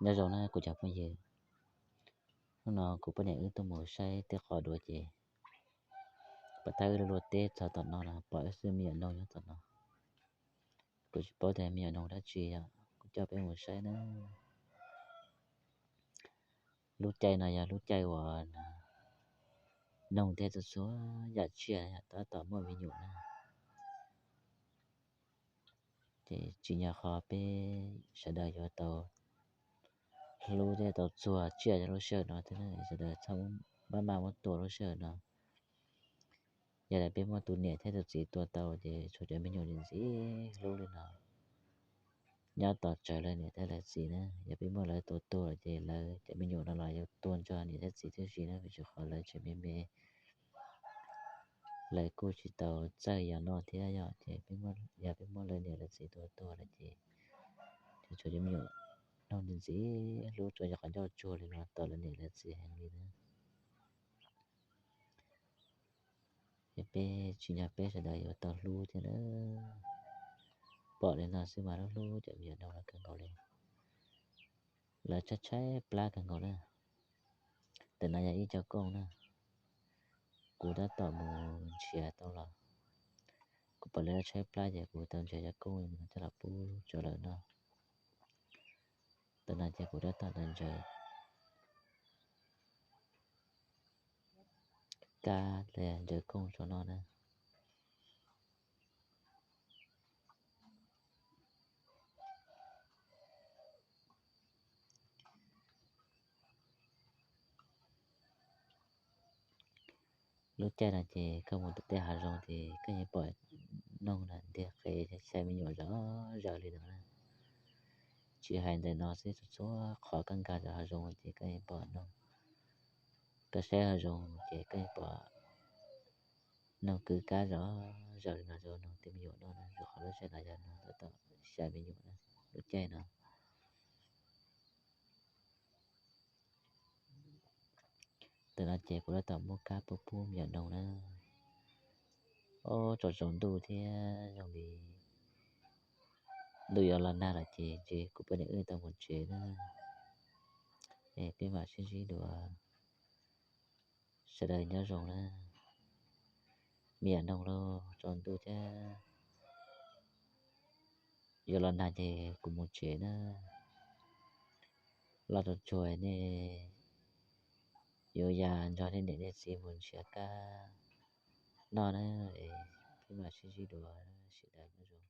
Nyob zoo na kuv cov phooj ywg, hnub no kuv poj niam wb tuaj mus saib tej qhov dua ces pom tab wb luaj teb txog tom no los pom wb xwb me nyuam noog nyob tom no. Kuv tsis paub tias me nyuam noog dab tsi yom, kuv coj peb mus saib na. Lub caij no yog lub caij uas noog thiab txhua txhua yam tsiaj tab tom muaj me nyuam na. Ces tsim nyog qhov peb sawv daws yuav tau hlub thiab tau txuag tsiaj lub sij hawm no thiab, sawv daws txhob maj maj muab tua lub sij hawm no. Yog tias peb muaj tus niam thiab tus txiv tua tau ces tshuav cov me nyuam ntxim ntxim hlub li no nyob tos tsawv lawv niam thiab lawv txiv na. Yog peb muab lawv tua tuag lawm ces lawv cov me nyuam no los yuav tuag nrog niam thiab txiv tib si na, vim rau qhov lawv tseem me me, lawv kuj tsis tau txawj yos noj thiab yom. Ces yog peb muab lawv niam lawv txiv tua tuag lawm ces tshuav cov me nyuam noog ntxim ntxim hlub tsuas yog qhov ncauj tsuag li no tos lawv niam lawv txiv heev li na. Ces peb tsim nyog peb sawv daws yuav tau hlub thiab na. Pom li no xwb mas hlub hlub cov me nyuam noog no kawg nkaus li. Lawv tshaib tshaib plab kawg nkaus na. Ntawm no yog ib co kooj na, kuv tab tom mus nrhiav tau los. Kuv pom lawv tshaib plab ces kuv tau nrhiav cov kooj coj los pub rau lawv noj. Ntawm no ces kuv tab tom ntsaws kab los ntsaws kooj rau noj na. Lub caij no ces koj mus tom tej hav zoov ces koj yeej pom noog na ntiag qe xyai me nyuam zom zaws li no na. Tsis hais ntawm no xwb, txhua txhua qhov koj nkag rau hav zoov ces koj yeej pom noog. Koj saib hav zoov ces koj yeej pom noog kwv kab zom zaws li no rau noog tej me nyuam noj na, rau qhov lub caij no yog noog tab tom xyai me nyuam na, lub caij no. Ntawm no ces kuv tab tom muab kab pub pub me nyuam noog na. Ob, tsaus tsaus ntuj thiab zoo li ntuj yuav los nag lawm ces ntshe kuv poj niam wb tau mus tsev na. Es peb mam sib ntsib dua, sawv daws nyob zoo na. Me nyuam noog lauj, tsaus ntuj thiab yuav los nag ces kuv mus tsev na. Los tsaus tsuag nej yuav ya nrog nej niam nej txiv mus nrhiav kab noj na. Peb mam sib ntsib dua, sawv daws nyob zoo.